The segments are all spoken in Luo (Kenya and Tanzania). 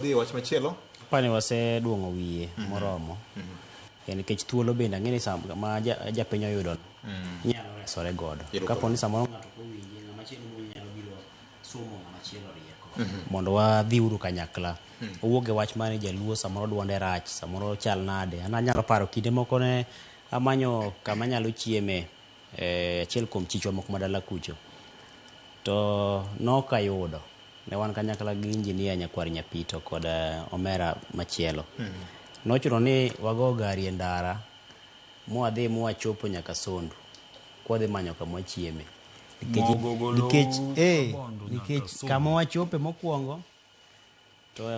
Dhi e wach machielo. Apani waseduong'o wiye moromo. Nikech thuolo bende ang'e ni sama japiny oyudo nyalo resore godo. Kapo ni samoro ng'ato ok owinji, ng'ama chielo mowinji nyalo biro somo ng'ama chielo rieko. Mondo wadhi uru kanyakla. Owuok e wach mar ni jaluo samoro duonde rach, samoro chal nade. An anyalo paro kinde moko ne amanyo kama anyalo chieme achiel kuom chichwa moko madala kucho. To nok ayudo. Ne wan kanyakla gi injinia Nyakwar Nyapito kod omera machielo. Nochuno ni wago gari e ndara mwadhi mwachopo nyaka Sondu kwadhi manyo kama wachieme. Nikech kama wachope mokwongo to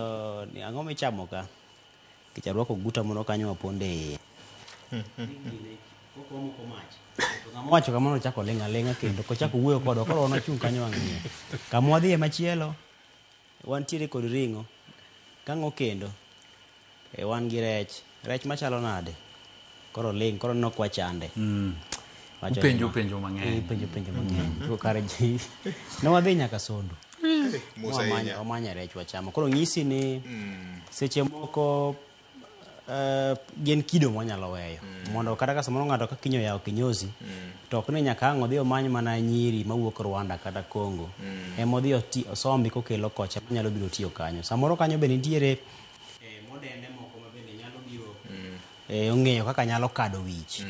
ang'o michamo ka? Nikech arwako oguta moro kanyo wapondo e iye. Ng'ama owacho kamano ochako ling' aling'a kendo kochako wuoyo kodwa koro wan wachung' kanyo wang'iye. Kama wadhiye machielo wantiere kod ring'o. Kang'o kendo? E, wan gi rech. Rech machalo nade? Koro ling' koro neno kwa chande. Wacho Upenjo ni- penjo mang'eny. Penjo penjo mang'eny. Koro kare ji ne wadhi nyaka Sondu. Mos ahinya. Wamanya rech wachamo. Koro nyisi ni seche moko gin kido mwanyalo weyo mondo kata ka samoro ng'ato ka kiny oyawo kinyozi to ok ni nyaka ang' odhi omany mana nyiri mawuok Rwanda kata Congo ema odhi osombi kokelo kocha manyalo biro tiyo kanyo. Samoro kanyo be nitiere modende moko ma bende nyalo biro ong'eyo kaka nyalo kado wich.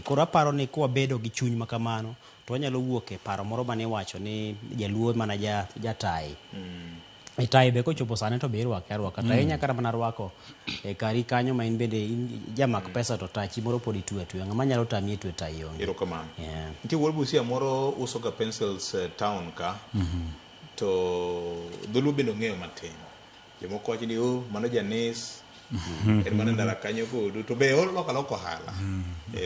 Koro aparo ni kwabedo gi chuny ma kamano to wanyalo wuok e paro moro mane iwacho ni jaluo mana jatai. E tai be kochopo sani to be irwake arwaka. To ahinya kata mana rwako e kari kanyo ma in bende in jamak pesa to tachi moro pod itwe atweya. Ng'ama nyalo tami e twe tai onge. Erokamano. Yeah. Nitie wuod Busia moro uso ga pencils town ka. To dholuo bende ong'eyo matin. Jomoko wacho ni oh, mano janis. En mana ndara kanyo kodu. To be oloko aloka ohala.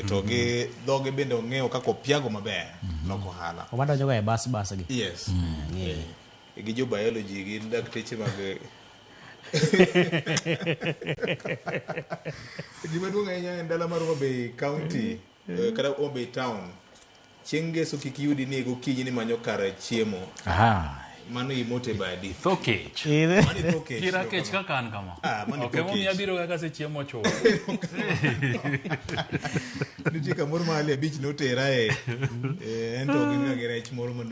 To gi dhoge bende ong'eyo kaka opiago maber loko ohala. Omadonjo ga e bas bas gi. Yes. Ng'eyo. Gi jo biology gi dakteche mag Gima duong' ahinya en dala mar Homa Bay County kata Homa Bay Town. Chieng' ngeso kik yudi ni gokinyi ni manyo kar chiemo. Aha. Mano imote badi. Tho kech. Mano itho kech. Kira kech kaka an kama. Ah, mano Ok itho emomiyo kech. abiro kaka asechiemo chuth. Nitie kamoro ma Ali Abich notera e. En to gin ga gi rech moro manumu.